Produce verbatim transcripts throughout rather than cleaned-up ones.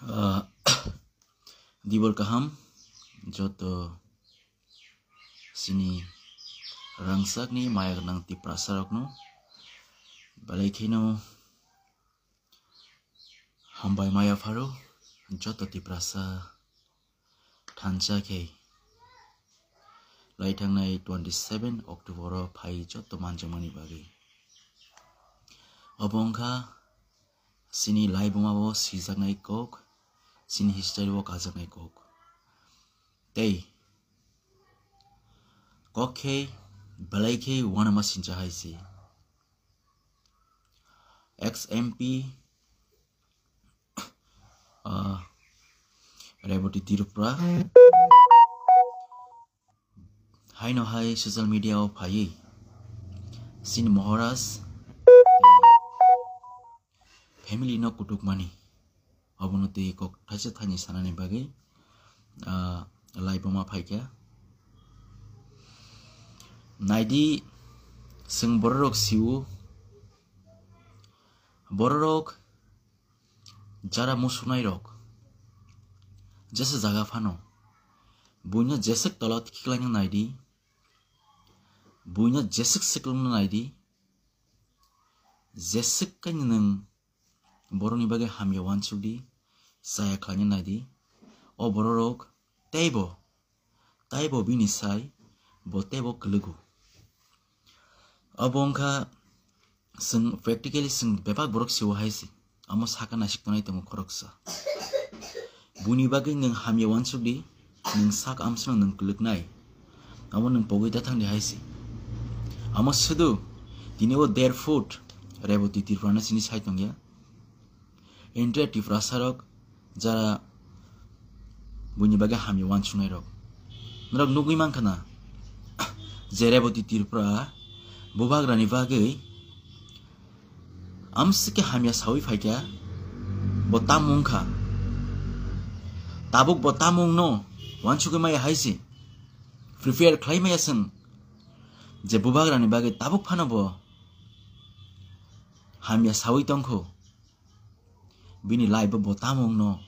Ah, dibor kaham joto sini rangchakni maya gwnang Tiprasa rokno belai kheno hambai maya pharo joto Tiprasa thansa khe lai thangnai twenty seven October o phai joto manjakmani bagwi. Obo wngkha sini laibuma o sijaknai kok, sini history o kajaknai kok. Tei kok khe belai khe uanama sincha hai se. Ex M P, ah, Reboti Tripura haino hai social media o phaiwi sini Maharaj family no kutukmani, obono tei kok thaisa thani sanani bagwi, ah, laibuma phaikha. Naidi, chwng bororok siwo, bororok jara musunairok jesa jaga phano buino jeswk tola khiklaina naidi, buino jeswk swklwngna naidi, jeswk kaino nwng borokni bagwi hamya uansukdi, chaya khlaina naidi. O bororok teibo, teibo bini sai bo teibo kwlwgo. Obo wngkha chwng practically chwng bebak borok siwo hai se. Amo saka naisik tongnai tongo khoroksa. Buini bagwi nwng hamya uansukdi, nwng sak amsano nwng kwlwknai. Amo nwng pogwi da thangdi hai se. Amo sudu tini o der foot Reboti Tripura no sini sai tongya. Entire Tiprasa rok jara buini bagwi hamya uansuknai rok. Norok nugwi mankha na je Reboti Tripura bubagrani bagwi amsike hamya sawi phaikha, bo tamo wngkha. Tabuk bo tamo wngno uansugwi maya hai se. Prepare khlai maya chwng je bubagrani bagwi tabuk phano bo hamya sawi tongkho. Bini life bo bo tamo wngno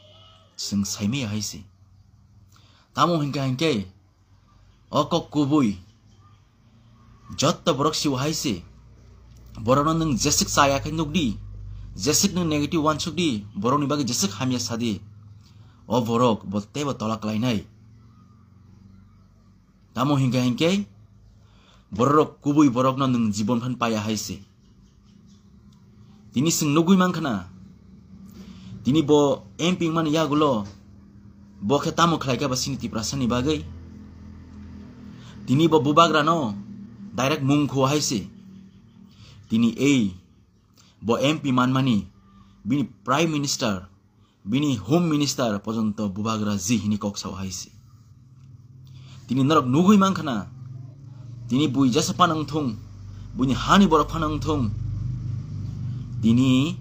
chwng saimaya hai se. Tamo hinkha hinkhe o kok kubui jotto borok siwo hai se. Borokno nwng jeswk chaya khe nukdi, jeswk nwng negative uansukdi, borokni bagwi jeswk hamya sadi, o borok bo teibo tola klainai. Tamo hinkha hinkhe bororok kubui borokno nwng jibon phan paya hai se. Tini chwng nugwi mankha na, tini bo M P wngmani yagulo bo khe tamo khlaikha ba sini Tiprasani bagwi? Tini bo bubagrano direct mung khuo hai se. Tini ei bo M P manmani bini Prime Minister, bini Home Minister pojonto bubagra ji hini kok sao hai se. Tini norok nugwi mankha na, tini bui jesa phano wngthung, buini hani borok phano wngthung, tini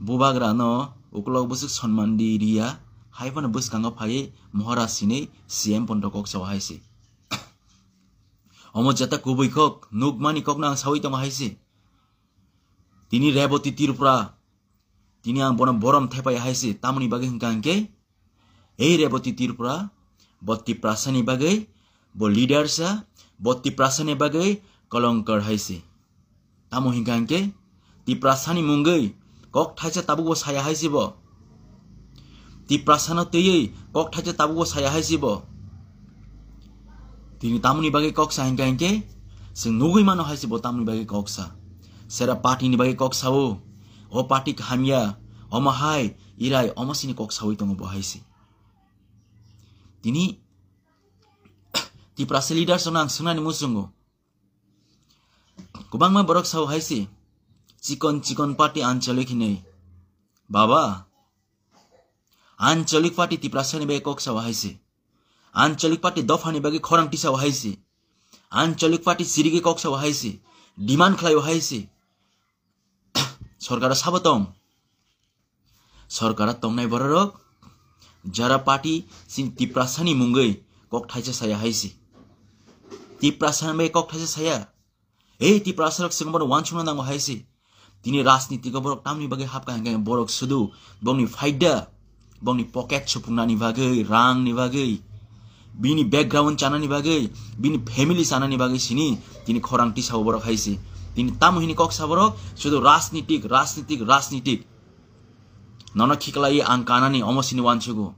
bubagrano ukulok bwswk sonman di riya, hai phano bwskango phaiwi Maharaj hinwi C M pojonto kok sao hai se. Omo jeta kubui kok, nukmani kokno ang sawi tongo hai se. Tini Reboti Tripura, tini ang bono borom thepai hai se, tamoni bagwi hwnkha hinkhe, ei Reboti Tripura, bo Tiprasani bagwi, bo leader sa, bo Tiprasani bagwi kolongkor hai se. Tamo hinkha hinkhe, Tiprasani mungwi kok thaisa tabukbo saya hai se bo. Tiprasano twiwi kok thaisa tabukbo saya hai se bo. Tini tamoni bagwi kok sa hinkha hinkhe, chwng nugwi mano hai se bo tamoni bagwi kok sa. Sera party ni bagwi kok sao, o party hamya, omo hai, irai, omo sini kok sawi tongo bo hai se. Tini Tiprasa leaders no ang swngnani muchungo. Kwbangma borok sao hai se, chikon chikon party anchalik hinwi. Baba, anchalik party Tiprasani bagwi kok sao hai se. Anchalik party dophani bagwi khorang tisao hai se. Anchalik party chirigwi kok sao hai se. Demand khlaio hai se. Sorkaro sabo tong. Sorkaro tongnai bororok jara party chini Tiprasani mungwi kok thaisa saya hai se. Tiprasani bagwi kok thaisa saya. Ei Tiprasarok chwng bono uansukna nango hai se. Tini rajnitiko borok tamni bagwi hapkha hingkhe borok sudu bongni faida, bongni pocket supungnani bagwi, rangni bagwi, bini background chanani bagwi, bini family chanani bagwi sini tini khorang tisao borok hai se. Tini tamo hini kok sa borok, sudu rajnitik, rajnitik, rajnitik. Nono khiklai ang kanani omo sini wansugo.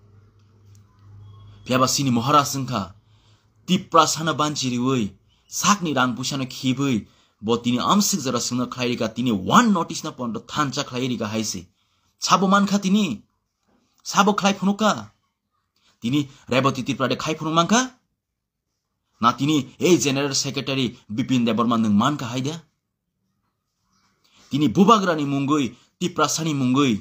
Phiyaba sini Maharaj wngkha, Tiprasano banchi riwi, sakni rang puisano khibwi, bo tini amsik jora songno khlai rika, tini one notice no pondo thansa khlai rika hai se. Sabo mankha tini? Sabo khlai phunukha? Tini Reboti Tripura de khai phunuk mankha? Na tini ei General Secretary Bipin Debbarma nwng mankha hai de? Tini bubagrani mungwi, Tiprasani mungwi,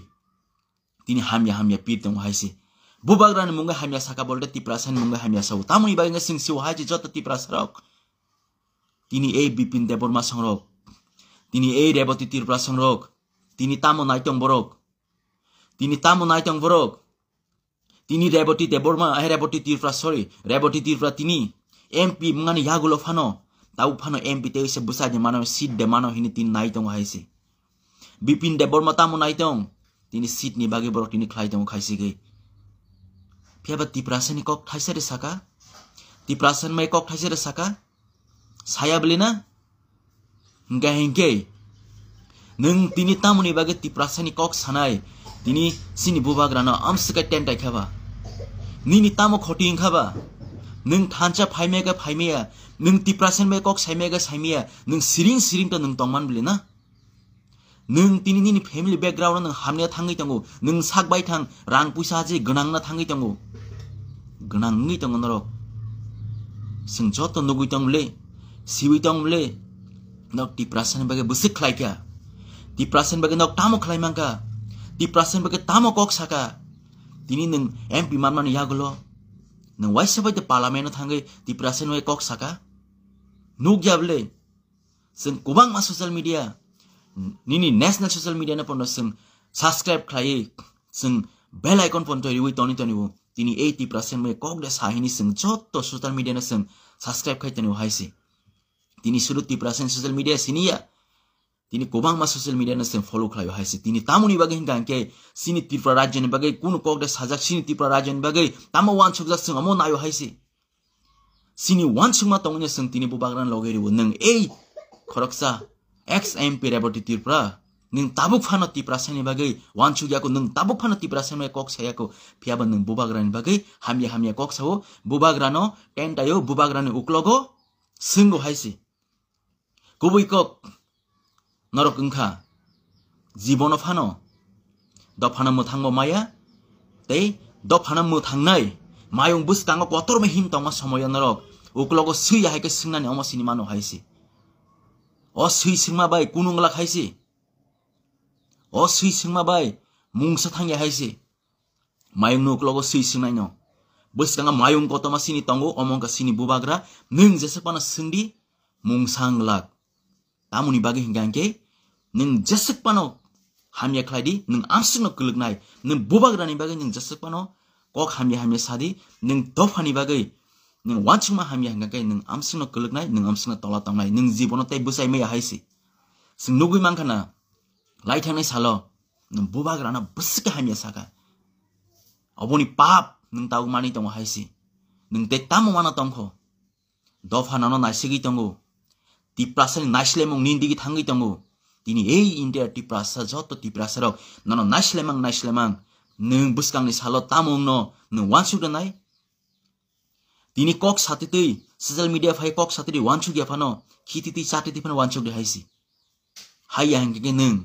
tini hamya hamya pir tongo hai se. Bubagrani mungwi hamya saka bolte Tiprasani mungwi hamya sao. Tamoni bagwi wngkha chwng sio hai se joto Tiprasarok. Tini ei Bipin Debbarma songrok, tini ei Reboti Tripura songrok, tini tamo naitong borok, tini tamo naitong borok, tini Reboti Debbarma, eh, Reboti Tripura, sorry, Reboti Tripura tini M P wngmani yagulo phano, tabuk phano M P tei se bwsa de mano, seat de mano hini tini naitongo hai se. Bipin Debbarma tamo naitong, tini seat ni bagwi borok tini khlai tongo khai sigwi. Phiyaba Tiprasani kok thaisa de saka, Tiprasani mai kok thaisa de saka, saya bwle na? Hingkha hingkhe nwng tini tamoni bagwi Tiprasani kok sanai, tini sini bubagrano amswkhe tentai kha ba? Nini tamo khoti wngkha ba? Nwng thansa phaimaya khe phaimaya, nwng Tiprasani bagwi kok saimaya khe saimaya, nwng siring siring to nwng tongman bwle na? Nwng tini nini family background-o nwng hamya thangwi tongo, nwng sak bai thang, rang puisa je gwnangna thangwi tongo, gwnang wngwi tongo norok. Chwng joto nugwi tong bwle, siwi tong bwle, nok Tiprasani bagwi bwswk khlai kha, Tiprasani bagwi nok tamo khlai mankha, Tiprasani bagwi tamo kok saka. Tini nwng M P manmani yagulo nwng waisa bai de parliament-o thangwi Tiprasani bagwi kok saka? Nukya bwle? Chwng kwbangma social media, nini national social media no pono chwng subscribe khlaiwi, chwng bell icon pono riwi toni tonibo. Tini ei Tiprasani bagwi kok de sa hini chwng joto social media no chwng subscribe khai tonibo hai se. Tini sudu Tiprasani social media siniya, tini kwbangma social media no chwng follow khlaio hai se. Tini tamoni bagwi hingkha hingkhe sini Tripura rajyoni bagwi kunu kok de sajak, sini Tripura rajyoni bagwi tamo wansukjak chwng omo naio hai se. Sini wansukma tongwino chwng tini bubagrano logi rwo. Nwng ei khoroksa ex M P Reboti Tripura, nwng tabuk phano Tiprasani bagwi wansuk yako, nwng tabuk phano Tiprasani bagwi kok sa yako, phiyaba nwng bubagrani bagwi hamya hamya kok sao, bubagrano tentaio, bubagrani uklogo swngo hai se. Kubui kok norok wngkha jibono phano dophano mwthangbo maya tei dophano mwthangnai mayung bwskango kotorma him tongma somoyo norok uklogo swi ya hai khe swngnani omo sini mano hai se. O swi swngma bai kunung glak hai se. O swi swngma bai mungsa thangya hai se. Mayung ni uklogo swi swngnaino. Bwskango mayung kotorma sini tongo, omo wngkha sini bubagra. Nwng jeswk phano swngdi, mungsa wng glak. Tamoni bagwi hingkha hingkhe, nwng jeswk phano hamya khlai di, nwng amswkno kwlwknai. Nwng bubagrani bagwi nwng jeswk phano kok hamya hamya sa di, nwng dophani bagwi nwng wansukma hamya hingkha khe, nwng amswkno kwlwknai, nwng amswkno tola tongnai, nwng jibono tei bwchai maya hai se. Chwng nugwi mankha na, lai thangnai salo nwng bubagrano bwswk khe hamya sakha. Oboni pap nwng tabuk manwi tongo hai se. Nwng tei tamo mano tongkho? Dopha nono naisigwi tongo. Tiprasani naislemung nini digi thangwi tongo. Tini ei India Tiprasa, joto Tiprasarok nono naislemang, naislemang. Nwng bwskangni salo tamo wngno nwng wansuk rwnai? Tini kok satitwi, social media phai kok satitwi wansuk ya phano, khititwi chatitwi phano wansuk di hai se. Hai ya hingkhe nwng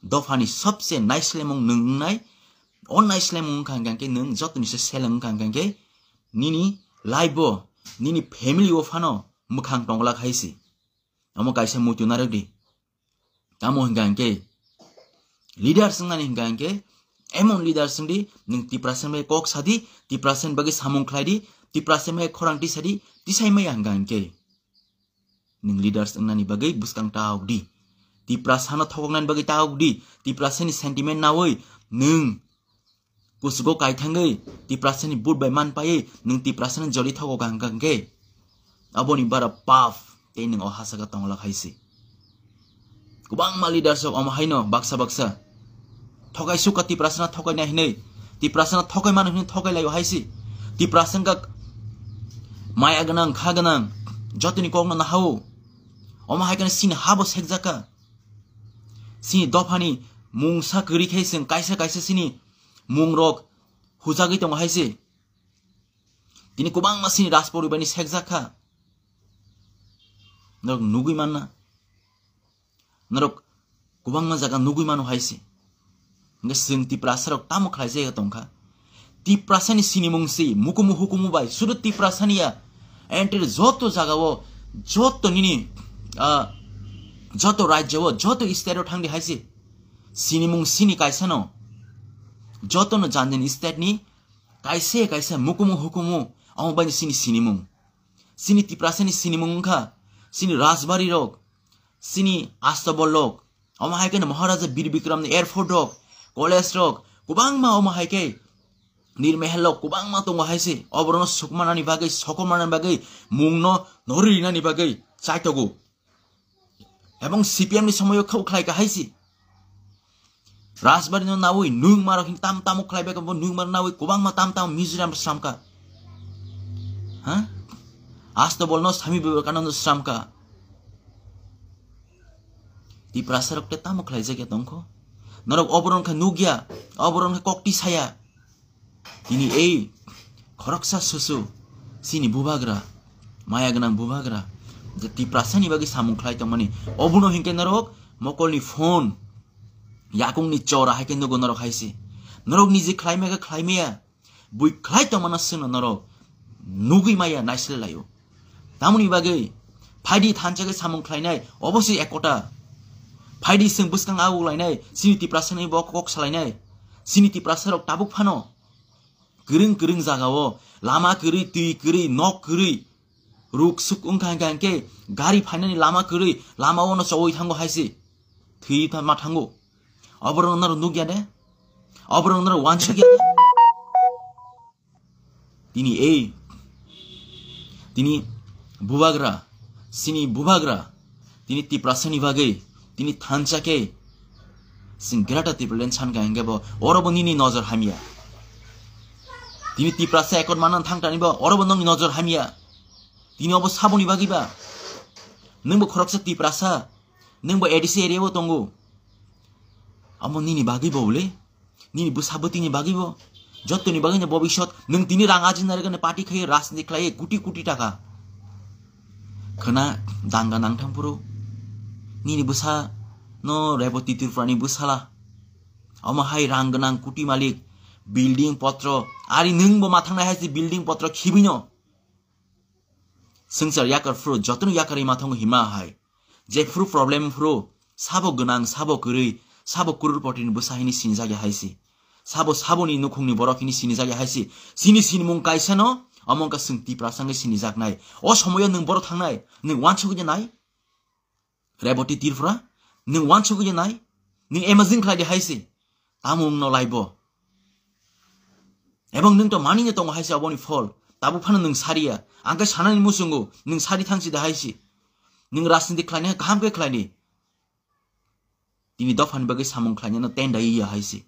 dophani sobse naislemung nwng wngnai, o naislemung wngkha hingkhe nwng jotoni se seleng wngkha hingkhe nini life o, nini family o phano mwkhang tongglak hai se. Omo kaisa muitu narwk di. Tamo hingkha hingkhe leaders wngnani hingkha hingkhe emon leaders wng di, nwng Tiprasani bagwi kok sa di, Tiprasani bagwi samung khlai di, Tiprasani bagwi khorang tisa di, tisai maya hingkha hingkhe nwng leaders wngnani bagwi bwskang ta ok di. Tiprasano thokoknani bagwi ta ok di. Tiprasani sentiment nawi nwng kuchugo kaithangwi Tiprasani vote bai man paiwi nwng Tiprasani joli thogo hingkha hingkhe aboni bara pap tei nwng o hasaka tongla khai se. Kwbangma leaders rok omo haino baksa baksa thokai sukha Tiprasano thokai nai hinwi, Tiprasano thokai mano hinwi thokai laio haisi. Tiprasa wngkha maya gwnang, kha gwnang, jotoni kokno nahao. Omo hai kheno chini habo sekjakha. Chini dophani mungsa kwrwi khe chwng kaisa kaisa chini mungrok hujagwi tongo haise. Tini kwbangma chini Rajporibarni sekjakha. Norok nugwi manna. Norok kwbangma jaga nugwi mano haise. Hingke chwng Tiprasarok tamo khlaijak tongkha? Tiprasani sinimung se mukumu hukumu bai sudu Tiprasani ya. Entry joto jagao, joto nini, ah, joto rajyo o, joto state o thangdi haise. Sinimung sini kaisano. Jotono janjani state ni kaise kaisa mukumu hukumu, omo bai sini sinimung. Sini Tiprasani sinimung wngkha, sini Rajbari rok, sini Astabol rok, omo hai khe Maharaja Bir Bikram ni airport rok, college rok, kwbangma omo hai khe Nirmehel rok kwbangma tongo hai se, oborokno sukmanani bagwi, sokomnani bagwi, mungno nori rinani bagwi chaitogo. Ebong C P M ni somoyo khau khlai ka hai se. Rajbari no nawi nwng marok hin tam tamo khlai bai ka, bo nwng mar nawi kwbangma tam tamo Mizoram sramka. Ha? Asto bolno Swami Vivekananda sramka. Tiprasa rok te tamo khlai jakya tongkho. Norok oboron kha nugya, oboron kha kokti saya. Tini ei khoroksa susu chini bubagra, maya gwnang bubagra, je Tiprasani bagwi samung khlai tongmani, obono hinkhe norok mokolni phone, yakungni chora hai khe nugo norok hai se. Norok niji khlai maya khe khlai maya, bui khlai tongmano chwngno norok nugwi maya naisle laio. Tamoni bagwi phaidi thansa khe samung khlainai, obo se ekota. Phaidi chwng bwskang ago lainai, chini Tiprasani bo kok salainai. Chini Tiprasa rok tabuk phano kwrwng kwrwng jagao lama kwrwi, twi kwrwi, nok kwrwi, ruk suk wngkha hingkha hinkhe gari phainani lama kwrwi, lama ono chowi thango hai se. Thwi tha-, ma thango. Oborok norok nukya de? Oborok norok wansukya de? Tini ei, tini bubagra, chini bubagra, tini Tiprasani bagwi, tini thansa khe, chwng Greater Tipraland sankha hinkhe bo, oro bo nini nojor hamya. Tini Tiprasa ekot manna thangtani bo, oro bo nongni nojor hamya. Tini obo saboni bagwi ba? Nwng bo khoroksa Tiprasa, nwng bo A D C area o tongo. Amo nini bagwi bo le? Nini bwsa bwtwini bagwi bo, jottoni bagwi no bobisot nwng tini rang ajina rwgani party khaiwi rajniti khlaiwi kuti kuti taka. Khwna danga nangthang phuru nini bwsa no Reboti Tripurani bwsala. Omo hai rang gwnang kuti malik, building potro, ari nwng bo ma thangnai hai se building potro khibino. Swngchar yakar phuru jotono yakarwi ma thango hima hai. Jephuru problem phuru sabo gwnang, sabo kwrwi, sabo crorepoti ni bwsa hini sinijak ya hai se. Sabo saboni nukhungni borok hini sinijak ya hai se. Chini sinimung kaisa no, omo wngkha chwng Tiprasa wngwi sinijaknai. O somoyo nwng boro thangnai, nwng wansugwi nai? Reboti Tripura, nwng wansugwi nai? Nwng imagine khlai di hai se. Tamo wngno laibo. Ebong nwng to manino tongo hai se oboni phol. Tabuk phano nwng sariya. Ang khe sanani muchungo, nwng sari thangsi da hai se. Nwng rajniti khlainai kaham khe khlaini. Tini dophani bagwi samung khlainano tendai ya hai se.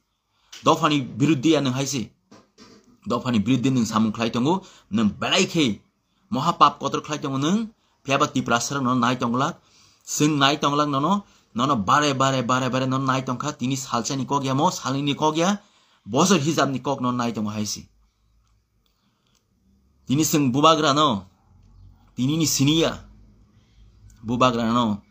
Dophani biruddhi ya nwng hai se. Dophani biruddhi nwng samung khlai tongo, nwng belai khe moha pap kotor khlai tongo nwng, phiya ba Tiprasa rok nono nai tonglak, chwng nai tonglak nono, nono bare bare bare bare nono nai tongkha, tini salsani kok ya mo, salnini kok ya, bosor hijabni kok nono nai tongo hai se. Tini chwng bubagrano, tinini siniya bubagrano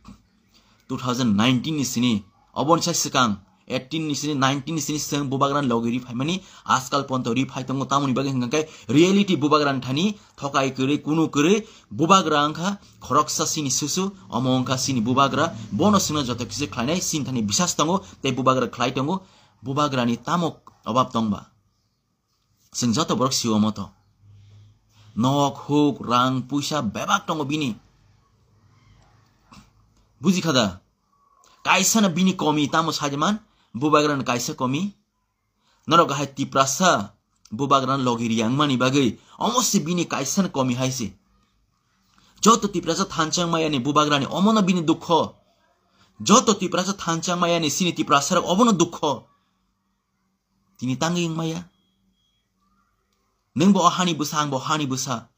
two thousand nineteen ni sini, oboni sai swkang eighteen ni sini, nineteen ni sini chwng bubagrani logi ri phaimani, ajkal ponto ri phai tongo, tamoni bagwi hwnkha khe reality bubagrani thani thokai kwrwi, kunu kwrwi, bubagra wngkha khoroksa chini susu, omo wngkha chini bubagra, bono chwngno joto kisa khlainai chini thani bisas tongo, tei bubagra khlai tongo, bubagrani tamo obab tongba? Chwng joto borok sio moto. Nok, huk, rang, puisa bebak tongo bini. Buji kha da? Kaisa no bini komi tamo sajaman, bubagra ni kaisa komi. Norok hai Tiprasa bubagra ni logi riyang mani bagwi, omo se bini kaisa no komi hai se. Joto Tiprasa thansa wngmaya ni bubagra ni omo no bini dukho. Joto Tiprasa thansa wngmaya ni sini Tiprasa rok obono dukho. Tini tangwi wngmaya. Nwng bo o hani bwsa, ang bo hani bwsa.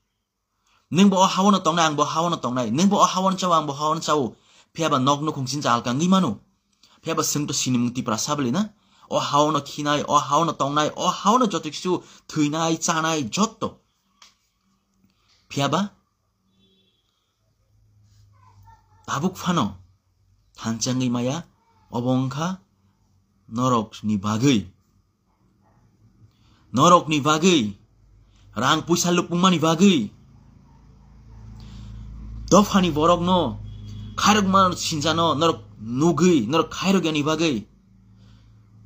Nwng bo o hawano tongnai, ang bo hawano tongnai. Nwng bo o hawano chao, ang bo hawano chao. Phiya ba nok nukhung sincha alka wngwi mano. Phiya ba swngto sinimung Tiprasa bwlwi na. O hawano khinai, o hawano tongnai, o hawano joto kisu thwinai, chanai, joto. Phiya ba tabuk phano thansa wngwi maya, obo wngkha norokni bagwi. Norokni bagwi, rang puisa lupungmani bagwi, dophani borokno khairokma sinjano norok nugwi, norok khairok yani bagwi,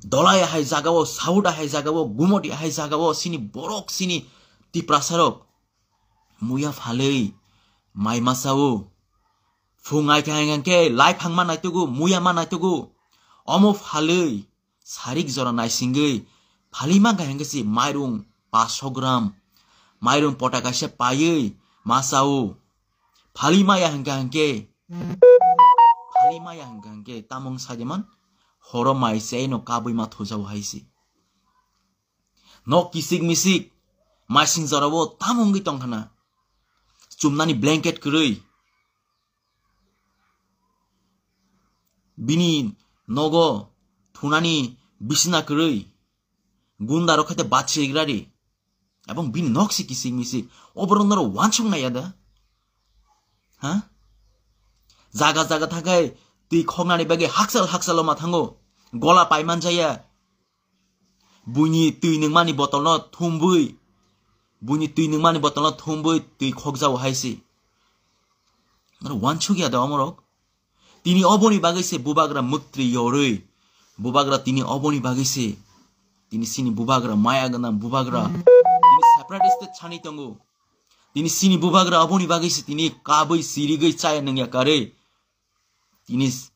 Dolai hai jagao, Saud hai jagao, Gumoti hai jagao, sini borok, sini Tiprasarok muya phalwi mai masao. Phung ai khe hai hwnkhe laiphangma naitugo, muyama naitugo. Omo phalwi sarik jora naisingwi phalima khe hwnkhe si mairung paso gram, mairung pota kaisa paiwi masao. Phalima ya hwnkhe hwnkhe, phalima ya hwnkhe hwnkhe tamung sajeman horo mai se no kabwi ma thujao hai si. Nok kisik misik, maising jorao tamo wngwi tongkhana. Chumnani blanket kwrwi. Bini nogo thunani bisina kwrwi. Gunda rok khaite bat sirigrari. Abong bini nok si kisik misik. Oborok norok wansuk naiya da? Ha? Jaga jaga thakai twi khoknani bagwi haksal haksal ma thango. Gola paiman jaya. Buini twi nungmani botolno thumbwi, buini twi nungmani botolno thumbwi twi khokjao hai se. Norok wansuk ya da omorok? Tini oboni bagwi se bubagra muktri yorwi. Bubagra tini oboni bagwi se. Tini sini bubagra maya gwnang bubagra. Tini separate state sani tongo. Tini sini bubagra oboni bagwi se tini kabwi sirigwi chaya nungya karwi. Tini s-,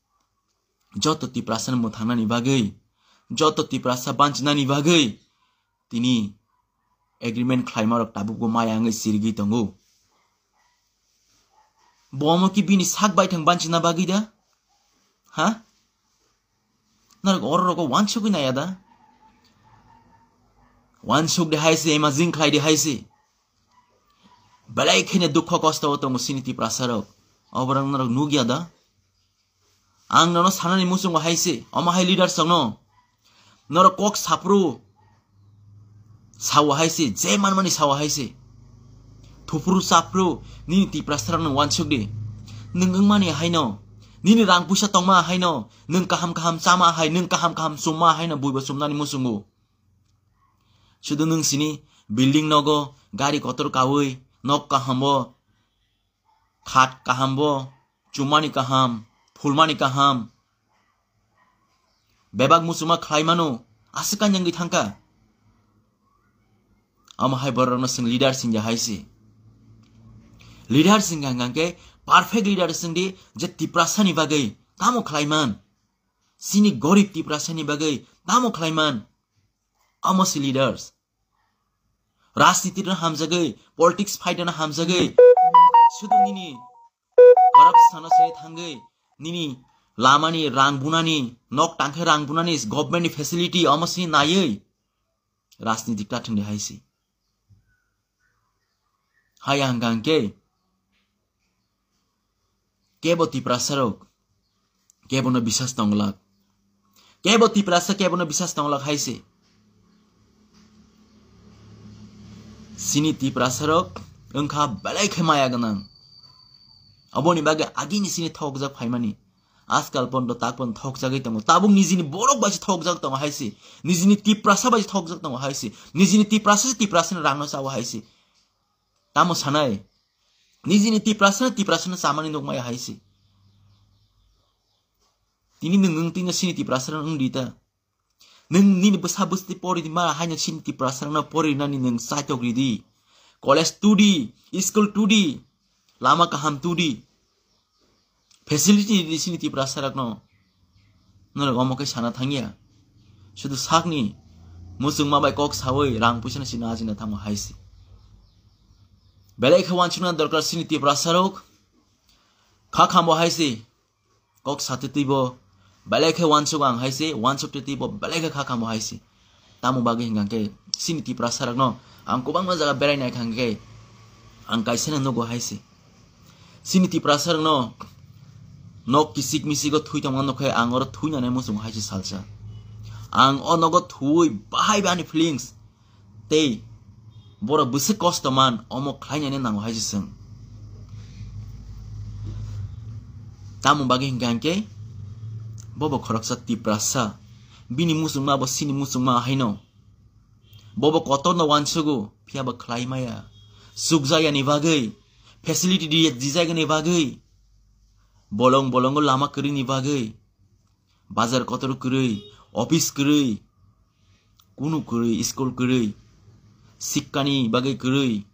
joto Tiprasa no mwthangnani bagwi, joto Tiprasa banchinani bagwi tini agreement khlaimarok tabukbo maya wngwi sirigwi tongo. Bo omo ki bini sak baithang banchina bagwi da? Ha? Norok ororogo wansugwi naiya da? Wansuk de hai se, ema jing khlai de hai se. Belai kheno dukho kosto o tongo sini Tiprasa rok. Oborok norok nukya da? Ang nono sanani muchungo hai se, omo hai leaders rokno. Norok kok sapru sao hai se, je manmani sao hai se. Thupru sapru nini Tiprasa rokno wansuk di. Nwng wngmani haino, nini rang puisa tongma haino, nwng kaham kaham chama hai, nwng kaham kaham chumma haino buibo chumnani muchungo. Sudu nwng sini building nogo, gari kotor kawi, nok kaham bo, khat kaham bo, chumani kaham, phulmani kaham. Bebak muchuma khlai mano, aswk kanyangwi thangkha. Amo hai borokno swng leader singya hai se. Leader singya hwnkha khe perfect leader singdi je Tiprasani bagwi tamo khlaiman. Sini gorib Tiprasani bagwi tamo khlaiman. Amo si leaders. Rajniti no hamjagwi, politics fight no hamjagwi. Sudu nini corruption no sini thangwi, nini lamani rang bunani, nok tangkhe rang bunani, government ni facility omo sini naiwi. Rajniti ta thwngdi hai si. Haya hwnkha hwnkhe kebo Tiprasa rok kebono bisas tonglak. Kebo Tiprasa kebono bisas tonglak hai se. Sini Tiprasa rok wngkha belai khe maya gwnang. Aboni bagwi agini sini thokjak phaimani. Ajkal pondo tak pondo thokjagwi tongo. Tabuk nijini borok bai se thokjak tongo hai se. Nijini Tiprasa bai se thokjak tongo hai se. Nijini Tiprasa se Tiprasani rangno chawo hai se. Tamo sanai? Nijini Tiprasano Tiprasano chamani nukmaya hai se. Tini nwng wng tino sini Tiprasano wng di ta. Nwng nini bwsa bwsti pori di ma haino sini Tiprasano pori nani nwng chaitok ridi. College tudi, school tudi, lama kaham tudi. Facility ridi sini Tiprasa rokno. Norok omo khe sana thangya. Sudu sakni muchungma bai kok sawi rang puisano sino ajina thango hai se. Belai khe wansukna dorkar sini Tiprasa rok. Kha khambo hai se. kok satwi twibo belai khe uansuk ang hai se, uansuk twi twibo belai khe kha kamo hai se. Tamo bagwi hwnkha khe chini Tiprasa rokno ang kwbangma jaga berai nai kha hwnkhe ang kaisa no nugo hai se. Chini Tiprasa rokno nok kisik misigo thui tongma nukhe ang oro thui nani muchungo hai se salsa. Ang o nogo thui bahai ba ani feelings tei borok bwswk kosto man omo khlai nani nango hai se chwng. Tamo bagwi hwnkha hwnkhe bobo khoroksa Tiprasa, bini muchungma bo chini muchungma haino. Bobo kotorno uansugo, phiya bo khlai maya. Chukjakya ni bagwi, facility di-, dijakya ni bagwi, bolong bolongo lama kwrwi ni bagwi, bazar kotor kwrwi, office kwrwi, kunu kwrwi, school kwrwi, sikkani bagwi kwrwi.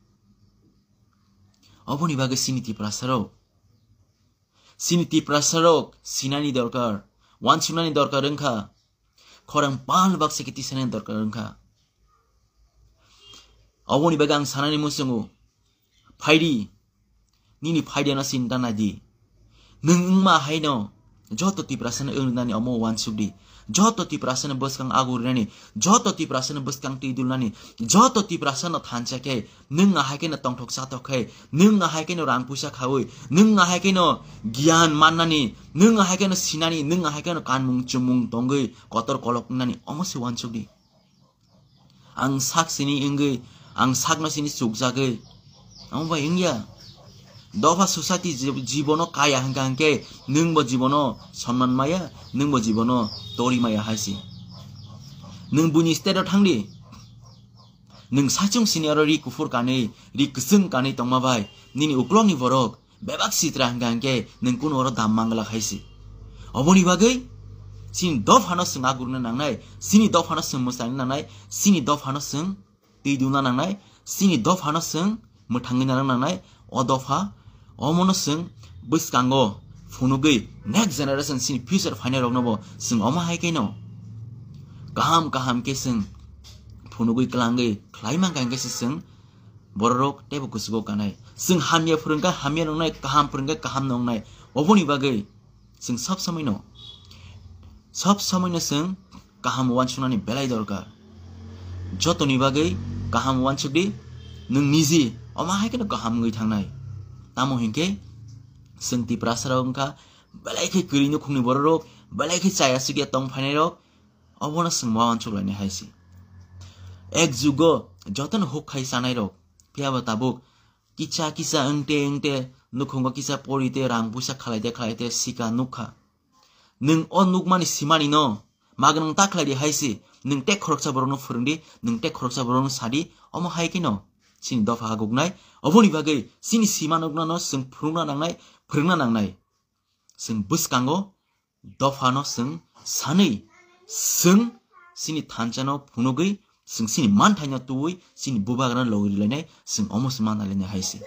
Oboni bagwi chini Tiprasa rok, chini Tiprasa rok sinani dorkar, uansuknani dorkar wngkha. Khorang pal baksa khe tisanani dorkar wngkha. Oboni bagwi ang sanani muchungo, phaidi, nini phaidano sinta naidi. Nwng wngma haino joto Tiprasano wng rwnani omo uansukdi. Joto Tiprasano bwskang agur rinani, joto Tiprasano bwskang twi dulnani, joto Tiprasano thansa khe, nwng ahai kheno tongthok chathok khe, nwng ahai kheno rang puisa khaui, nwng ahai kheno giyan mannani, nwng ahai kheno sinani, nwng ahai kheno kanmung chumung tongwi kotor kolok wngnani, omo se uansukdi. Ang sak sini wngwi, ang sakno sini chukjagwi, omo bai wngya. Dopha society ji-, jibono kaya hwnkha hwnkhe nwngbo jibono sonman maya, nwngbo jibono tori maya hai se. Nwng buini state o thangdi. Nwng saichung sini oro ri kuphur kanwi, ri kwchwng kanwi tongma bai, nini uklokni borok bebak sitra hwnkha hwnkhe nwng kunu oro dam manglak hai se. Oboni bagwi chini dophano chwng agurna nangnai, chini dophano chwng mwsangna nangnai, chini dophano chwng twi duna nangnai, chini dophano chwng mwthangwi nana nangnai. O dopha omono chwng bwskango phunugwi next generation chini future phainai rokno bo chwng omo hai khe no kaham kaham khe chwng phunugwi kwlangwi khlai mankha hwnkhe se chwng bororok teibo kuchugo kanai. Chwng hamya phwrwngkha hamya nungnai, kaham phwrwngkha kaham nungnai. Oboni bagwi chwng sob somoino, sob somoino chwng kaham uansuknani belai dorkar. Jotoni bagwi kaham uansukdi, nwng niji omo hai kheno kaham wngwi thangnai. Tamo hinkhe chwng Tiprasa rok wngkha belai khe kwrwi nukhungni bororok, belai khe chaya sikya tong phainairok, obono chwng ma uansuk lainai hai se. Ek jugo jotono huk khai chanairok, phiya bo tabuk kisa kisa wngte wngte nukhungo kisa porite rang puisa khalaite khalaite sika nukha. Nwng o nukmani simani no magnang ta khlai di hai se, nwng tek khoroksa borokno phwrwng di, nwng tek khoroksa borokno sa di, omo hai khe no chini dopha aguknai. Oboni bagwi chini sima nuknano chwng phwrwngna nangnai, phwrwngna nangnai. Chwng bwskango dophano chwng sanwi, chwng chini thanchano phunugwi, chwng chini manthaino tuwi, chini bubagrano logi rilainai, chwng omo se manna lainai hai se.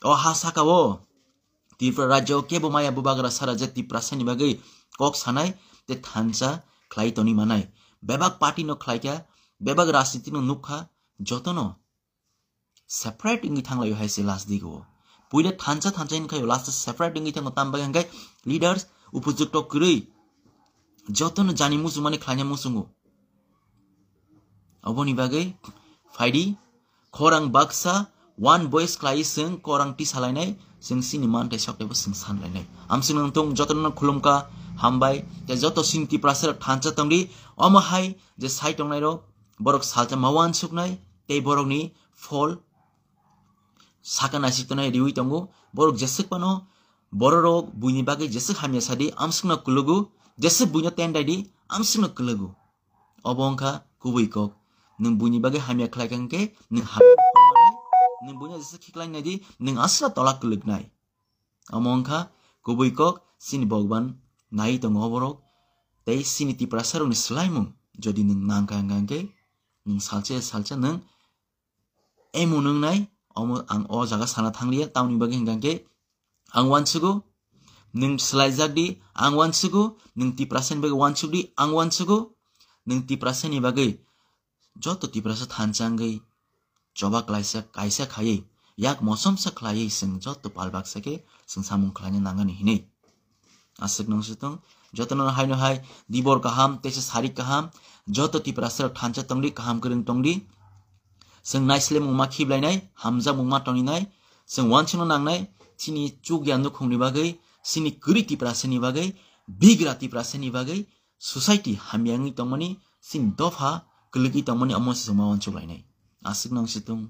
O ha saka o Tripura rajyo kebo maya bubagra sara je Tiprasani bagwi kok sanai tei thansa khlai toni manai. Bebak party no khlaikha, bebak rajniti no nukha, jotono separate wngwi thanglaio hai se last digo. Puila thansa thansa wngkhaio, last separate wngwi thango, tam bagwi hwnkhe leaders upojukto kwrwi jotono jani muchungmani khlaina muchungo. Oboni bagwi phaidi khorang baksa one voice khlai chwng khorang tisalainai, chwng chini manthai sok teibo chwng sanlainai. Amswk nang tong jotono khulumkha, hambai, tei joto chini Tiprasa rok thansa tongdi, omo hai je sai tongnairok, borok salsa ma uansuknai, tei borokni phol saka naisik tongnai riwi tongo. Borok jeswk phano bororok buini bagwi jeswk hamya sadi, amswkno kwlwgo, jeswk buino tendai di, amswkno kwlwgo. Obo wngkha kubui kok. Nwng buini bagwi hamya khlai kha hwnkhe nwng hamya khlai manai, nwng buino jeswk khiklai nai di, nwng aswkno tola kwlwknai. Omo wngkha kubui kok, chini Bhagwan nai tongo oborok. Tei chini Tiprasa rokni swlaimung jodi nwng nangkha hwnkha hwnkhe nwng salsa ya salsa nwng emo nwngnai, omo ang o jaga sana thangliya, tamoni bagwi hwnkha hwnkhe ang uansugo, nwng swlaijak di, ang uansugo, nwng Tiprasani bagwi uansuk di, ang uansugo, nwng Tiprasani bagwi joto Tiprasa thansa wngwi choba klaisa, kaisa khaiwi, yak mosomsa khlaiwi chwng joto pal baksa khe chwng samung khlaina nangani hinwi. Aswk nung si tong, joto no haino hai dibor kaham teisa sari kaham, joto Tiprasa rok thansa tongdi, kaham kwrwng tongdi. Chwng naisle mungma khiblainai, hamjak mungma tongninai, chwng wansukno nangnai, chini chukya nukhungni bagwi, chini kwrwi Tiprasa ni bagwi, bigra Tiprasa ni bagwi, society hamya wngwi tongmani, chini dopha kwlwgwi tongmani omo se chwng ma wansuklainai. Aswk nung si tong.